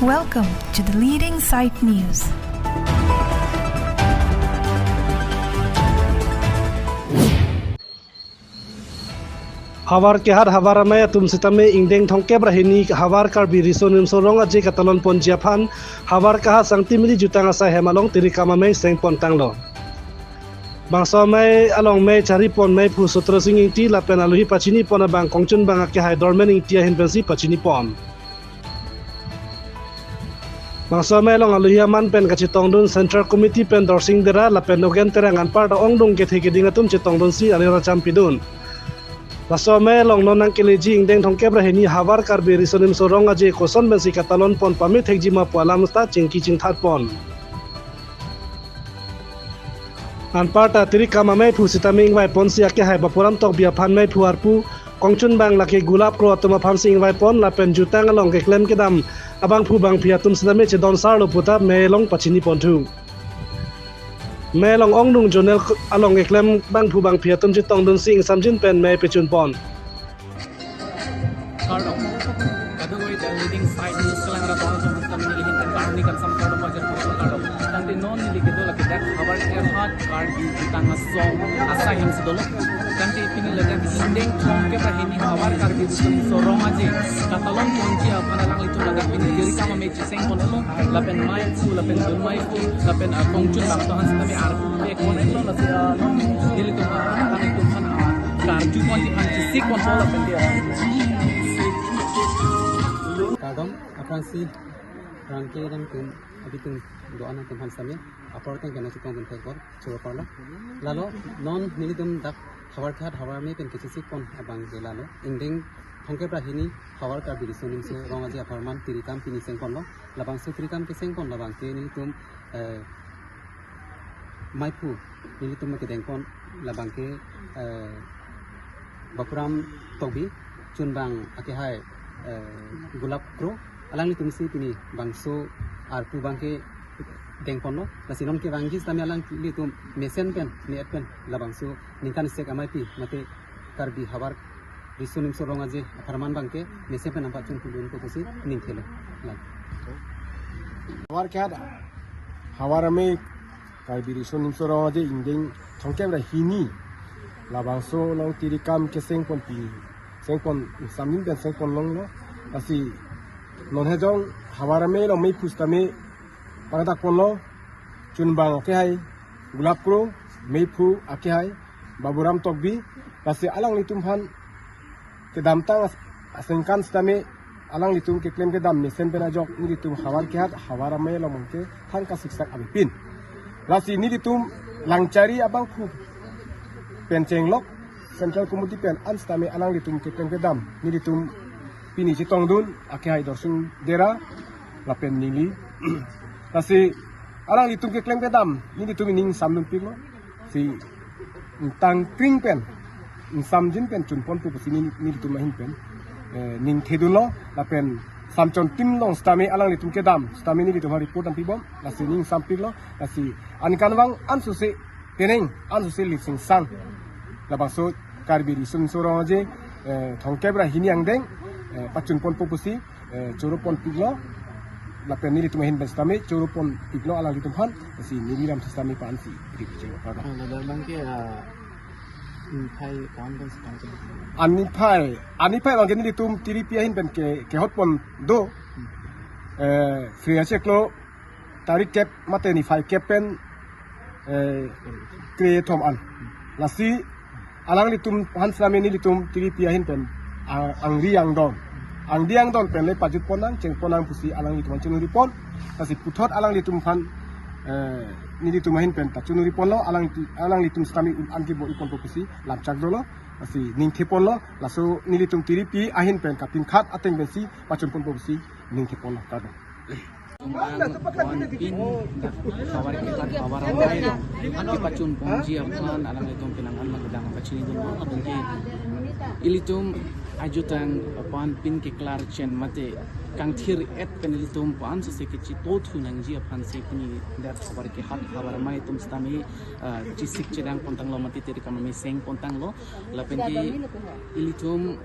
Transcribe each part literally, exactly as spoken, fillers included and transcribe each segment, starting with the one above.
Welcome to the leading site news. Havar kehat Havar amei atum sitame ingdeng thomkep ra hini Havar Karbi Riso Nimso Rong Aje katalon ponji aphan Havar kehat Sangtimili jutang asai hem along tirikam amei sengpon tanglo. Bangso amei along mei charipon meiphu Sutro Sing Ingti lapen aluhi pachinipon abang kongchunbang akehai Dormen Ingti ahin pensi pachinipon. Bangso amei along aluhi aman pen kachetongdun Central Committee pen Dorsing Dera lapen Nogen Terang anparta ongdung kethe keding atum chetongdunsi alir acham pidun. Laso amei along non nangkeleji ingdeng thomkep ra hini Havar Karbi Riso Nimso Rong Aje koson pensi katalon pon pame thekji ma pu alam sita chingki chingthat pon. Anparta tirikam ameiphu sitame ingvai ponsi akehai Bapuram Tokbi aphan meiphu arpu, kongchunbang lake Gulap Kro atum aphansi ingvai pon lapen jutang along keklem kedam abangphu bangphi atum sitame chedon sarlo puta mei along pachini ponthu. Mei along ongdung zonal k-, along keklem bangphu bangphi atum chetongdunsi ingsamjin pen mei pechun pon. Kardom. Kadokave ta leading site news kelang ra tong tong kami nelihin kan karni kan sama kardom wajar kardom. Tangte non neli kedo lake dak Havar kehat Karbi jutang asong asai hem si dolo. Tangte pini ladak ingdeng thomkep ra hini Havar Karbi Riso Nimso Rong Aje katalon ponji aphan alanglitum ladak pini tirikam amei cheseng pon-etlo lapen meiphu lapen dun meiphu lapen, ah, kongchunbang atum aphan sitame arpu pekon-etlo lasi, ah, nelitum, ah, alanglitum aphan, ah, karju ponji aphan chesik ponpo lapen dia. Kardom, aphrangsi rangke dam tum abitum do-an atum aphan sitame apor teng kena chetongdun thekbor choro parlo. Lalo non nelitum dak Havar kehat Havar amei pen kechesik pon abang ke lalo ingdeng thomkep ra hini Havar Karbi Riso Nimso Rong Aje apharman tirikam pini sengponlo. Labangso tirikam kesengpon labang ke nelitum, eh, meiphu nelitum kedengpon labang ke, eh, Bapuram Tokbi, chunbang akehai, eh, Gulap Kro, alanglitumsi pini bangso arpu abang kedengponlo. Lasi non kevangji sitame alanglitum mesen pen, me-et pen labangso ningkan sek ameipi mate Karbi Havar Riso Nimso Rong Aje apharman abang ke mesen pen nangpachun pudun ko pusi ning thelo. Lang. Havar kehat Havar amei Karbi Riso Nimso Rong Aje ingdeng thomkep ra hini labangso along tirikam keseng pon pi, sengpon, ingsamjin pen sengpon longlo. Lasi non hejong Havar amei along meiphu sitame pangdak ponlo, chunbang akehai Gulap Kro, meiphu akehai Bapuram Tokbi, lasi alanglitum aphan kedamtang as-, aningkan sitame alanglitum keklem kedam mesen pen ajok nelitum Havar kehat Havar amei along ke thangka siksak avepin. Lasi nelitum Langchari abangphu pen chenglok Central Committee pen an sitame alanglitum keklem kedam nelitum pini chetongdun akehai Dorsing Dera lapen neli. Lasi alanglitum keklem kedam nelitum ining samdun piklo. Si ingtang kring pen, ingsamjin pen chun ponpo pusi neli, nelitum ahin pen, eh, ning thedunlo, lapen Samchontim along sitame alanglitum kedam sitame nelitum ha report dam pibom, lasi ning sam piklo, lasi aningkan vang ansose teneng, ansose lisingsang labangso Karbi Riso Nimso Rong Aje, eh, thomkep ra hini angdeng, eh, pachun ponpo pusi, eh, choro pon piklo, lapen nelitum ahin pen sitame choro pon piklo alanglitum aphan, si neli ram sitame pa-an si ri choro pa. Ah, ladak abang ke, ah, niphai kawan kan sekarang. Aniphai, aniphai abang ke nelitum tiripi ahin pen ke, kehot pon do, eh, Sri Acheklo tarik kep mate niphai kep pen, eh, kre thom an. Lasi alanglitum aphan sitame nelitum tiripi ahin pen, ah, angri angdon. Angri angdon pen le pajut pon nang, cheng pon nang pusi alanglitum aphan chunuri pon. Lasi puthot alanglitum aphan, eh, nelitum ahin pen ta chunuri ponlo, alang, alanglitum sitame un an ke bo ipon po pusi lamchak dolo. Lasi ning the ponlo, laso nelitum tiripi ahin pen kapin khat ateng pensi pachun ponpo pusi ning the ponlo. Kardom. Tumbang tuan pin Havar kehat Havar amei along an kepachun ponji aphan alanglitum pinang an magdang pachini dun, lapen ke ilitum ajutang pan pin keklar chen mate kangthir-et pen ilitum pu-an sose kechito thu nangji aphan si pini dak havar kehat havar amei atum sitame, ah, chesik chedang pontanglo mate tiri kam amei seng pontanglo. Lapen ke ilitum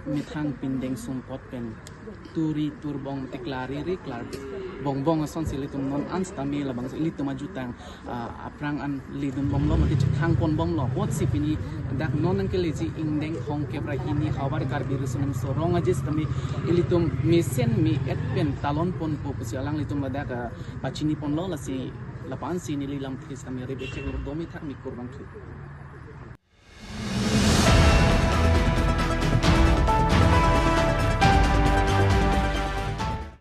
methang pindeng sumpot pen turi turbong mate klariri klar bongbong ason si ilitum non an sitame labangso ilitum ajutang, ah, aphrang an ledun bomlo mate chethang pon bomlo. Apotsi pini dak non nangkeleji ingdeng thomkep ra hini havar Karbi Riso Nimso Rong Aje sitame ilitum mesen me-et pen talon ponpo pusi alanglitum ladak, ah, pachini ponlo. Lasi lapu-an si neli lamthe sitame rip-et chek lo, domi thak mi kurvangthu.